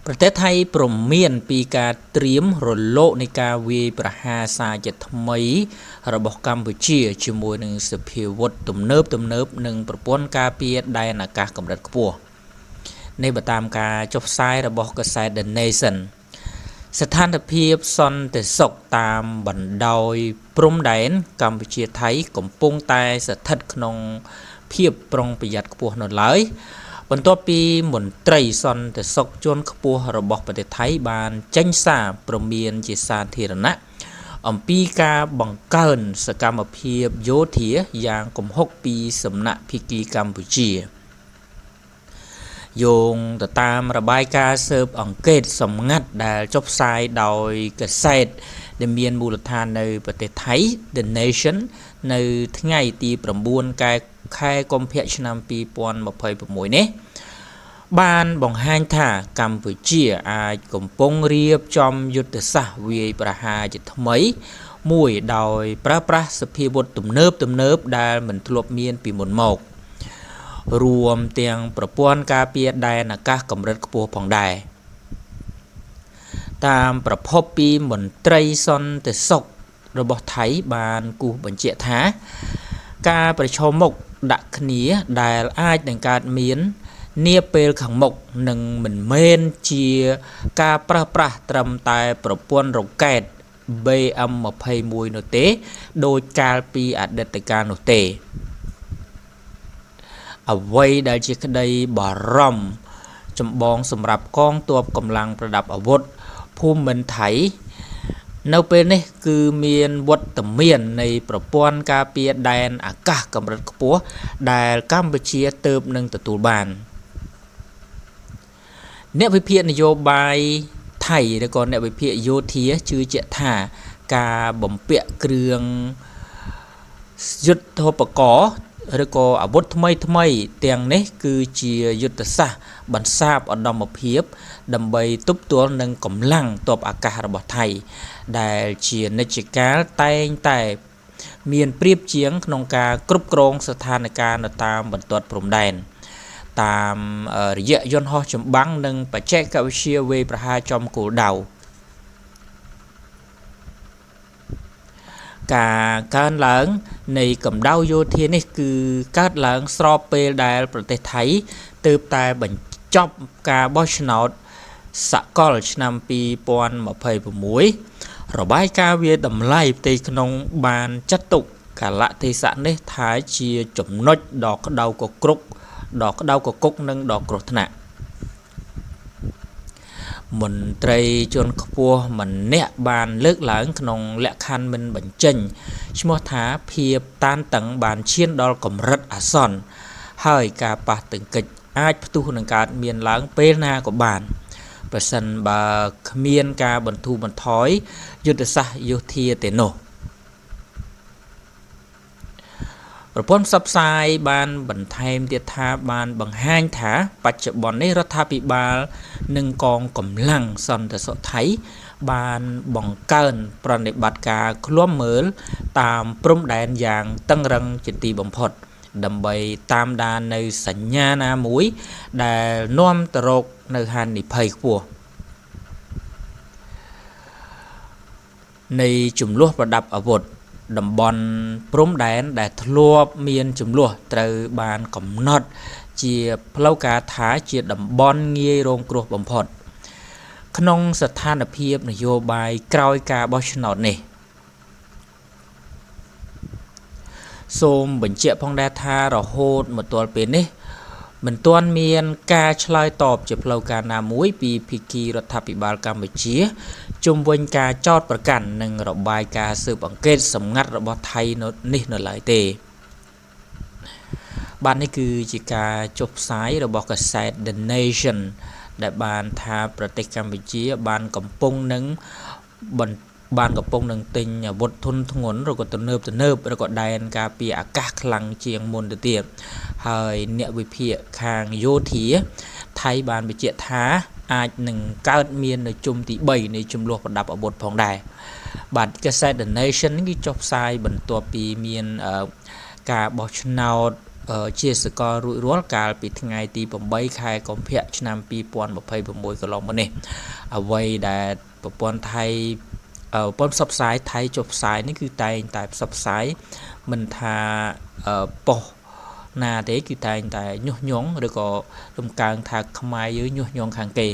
ប្រទេសថៃព្រមានពីការត្រៀមរលកនៃការវាយប្រហារសារជាថ្មីរបស់កម្ពុជាជាមួយនឹងសព្វាវុធទំនើបទំនើបនិងប្រព័ន្ធការពារដែនអាកាសកម្រិតខ្ពស់នេះបើតាមការចុះផ្សាយរបស់កាសែត The Nation ស្ថានភាពសន្តិសុខតាមបណ្ដោយព្រំដែនកម្ពុជាថៃកំពុងតែស្ថិតក្នុងភាពប្រុងប្រយ័ត្នខ្ពស់នៅឡើយបន្ទាប់ពីមន្ត្រីសន្តិសុខជាន់ខ្ពស់របស់ប្រទេសថៃបានចេញសារព្រមានជាសាធារណៈអំពីការបង្កើនសកម្មភាពយោធាយ៉ាងគំហុកពីសំណាក់ភាគីកម្ពុជាយោងទៅតាមរបាយការណ៍ស៊ើបអង្កេតសម្ងាត់ដែលចុះផ្សាយដោយកាសែតដែលមានមូលដ្ឋាននៅប្រទេសថៃ The Nation នៅថ្ងៃទី9ខែខែកុម្ភៈឆ្នាំ2026នេះបានបង្ហាញថាកម្ពុជាអាចកំពុងរៀបចំយុទ្ធសាស្ត្រវាយប្រហារជាថ្មីមួយដោយប្រើប្រាស់សព្វាវុធទំនើបទំនើបដែលមិនធ្លាប់មានពីមុនមករួមទាំងប្រព័ន្ធការពារដែនអាកាសកម្រិតខ្ពស់ផងដែរតាមប្រភពពីមន្ត្រីសន្តិសុខរបស់ថៃបានគូសបញ្ជាក់ថាការប្រឈមមុខដាក់គ្នាដែលអាចនឹងកើតមាននាពេលខាងមុខនឹងមិនមែនជាការប្រើប្រាស់ត្រឹមតែប្រព័ន្ធរ៉ុកែត BM21 នោះទេដោយកាលពីអតីតកាលនោះទេអ្វីដែលជាក្តីបារម្ភចម្បងសម្រាប់កងទ័ពកម្លាំងប្រដាប់អាវុធភូមិន្ទថៃនៅពេលនេះគឺមានវត្តមាននៃប្រព័ន្ធការពារដែនអាកាសកម្រិតខ្ពស់ដែលកម្ពុជាទើបនឹងទទួលបានអ្នកវិភាគនយោបាយថៃឬក៏អ្នកវិភាគយោធាជឿជាក់ថាការបំពាក់គ្រឿងយុទ្ធោបករណ៍ឬក៏អាវុធថ្មីថ្មីទាំងនេះគឺជាយុទ្ធសាស្ត្របន្សាបឧត្តមភាពដើម្បីទប់ទល់នឹងកម្លាំងទ័ពអាកាសរបស់ថៃដែលជានិច្ចកាលតែងតែមានប្រៀបជាងក្នុងការគ្រប់គ្រងស្ថានភាពនៅតាមបន្ទាត់ព្រំដែនតាមរយៈយន្តហោះចម្បាំងនិងបច្ចេកវិទ្យាវាយប្រហារចំគោលដៅការកើនឡើងនៃកម្ដៅយោធានេះគឺកើតឡើងស្របពេលដែលប្រទេសថៃទើបតែបញ្ចប់ការបោះឆ្នោតសកលឆ្នាំ2026របាយការណ៍វាយតម្លៃផ្ទៃក្នុងបានចាត់ទុកកាលៈទេសៈនេះថាជាចំណុចដ៏ក្តៅគគុកដ៏ក្តៅគគុកនិងដ៏គ្រោះថ្នាក់មន្ត្រីជាន់ខ្ពស់ម្នាក់បានលើកឡើងក្នុងលក្ខខណ្ឌមិនបញ្ចេញឈ្មោះថាភាពតានតឹងបានឈានដល់កម្រិតអាសន្នហើយការប៉ះទង្គិចអាចផ្ទុះនឹងកើតមានឡើងពេលណាក៏បានប្រសិនបើគ្មានការបន្ធូរបន្ថយយុទ្ធសាស្ត្រយោធាទេនោះប្រព័ន្ធផ្សព្វផ្សាយបានបន្ថែមទៀតថាបានបង្ហាញថាបច្ចុប្បន្ននេះរដ្ឋាភិបាលនិងកងកម្លាំងសន្តិសុខថៃបានបង្កើនប្រតិបត្តិការឃ្លាំមើលតាមព្រំដែនយ៉ាងតឹងរឹងជាទីបំផុតដើម្បីតាមដាននៅសញ្ញាណាមួយដែលនាំទៅរកនៅហានិភ័យខ្ពស់នៃជម្លោះប្រដាប់អាវុធតំបន់ព្រំដែនដែលធ្លាប់មានជម្លោះត្រូវបានកំណត់ជាផ្លូវការថាជាតំបន់ងាយរងគ្រោះបំផុតក្នុងស្ថានភាពនយោបាយក្រោយការបោះឆ្នោតនេះសូមបញ្ជាក់ផងដែរថារហូតមកទល់ពេលនេះមិនទាន់មានការឆ្លើយតបជាផ្លូវការណាមួយពីភាគីរដ្ឋាភិបាលកម្ពុជាជុំវិញការចោទប្រកាន់និងរបាយការណ៍ស៊ើបអង្កេតសម្ងាត់របស់ថៃនេះនៅឡើយទេបាទនេះគឺជាការចុះផ្សាយរបស់កាសែត The Nation ដែលបានថាប្រទេសកម្ពុជាបានកំពុងនឹងបានកំពុងនឹងទិញអាវុធធុនធ្ងន់ឬក៏ទំនើបទំនើបឬក៏ដែនការពារអាកាសខ្លាំងជាងមុនទៅទៀតហើយអ្នកវិភាគខាងយោធាថៃបានបញ្ជាក់ថាអាចនឹងកើតមាននៅជុំទី3នៃចំនួនប្រដាប់អាវុធផងដែរបាទកាសែត The Nation គឺចុះផ្សាយបន្ទាប់ពីមានការបោះឆ្នោត ជាសកលរួចរាល់កាលពីថ្ងៃទី8ខែកុម្ភៈឆ្នាំ2026កន្លងមកនេះអ្វីដែលប្រព័ន្ធថៃប្រព័ន្ធផ្សព្វផ្សាយថៃចុះផ្សាយនេះគឺតែងតែផ្សព្វផ្សាយមិនថាប៉ុស្តិ៍ណាទេគឺតែងតែញុះញង់ឬក៏រំកើងថាខ្មែរយើងញុះញង់ខាងគេ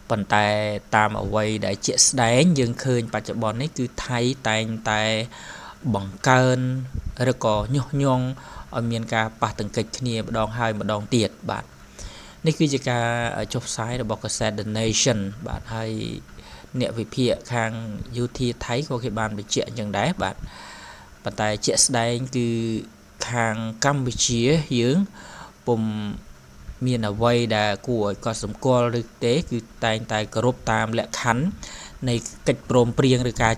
ប៉ុន្តែតាមអ្វីដែលជាក់ស្ដែងយើងឃើញបច្ចុប្បន្ននេះគឺថៃតែងតែបង្កើនឬក៏ញុះញង់ឲ្យមានការប៉ះទង្គិចគ្នាម្ដងហើយម្ដងទៀតបាទនេះគឺជាការចុះផ្សាយរបស់កាសែត The Nation បាទហើយអ្នកវិភាគខាងយោធាថៃក៏គេបានបញ្ជាក់អញ្ចឹងដែរបាទប៉ុន្តែជាក់ស្ដែងគឺខាងកម្ពុជាយើងពុំមានអ្វីដែលគួរឲ្យកត់សម្គាល់ឬទេគឺតែងតែគោរពតាមលក្ខខណ្ឌនៃកិច្ចព្រមព្រៀងឬការ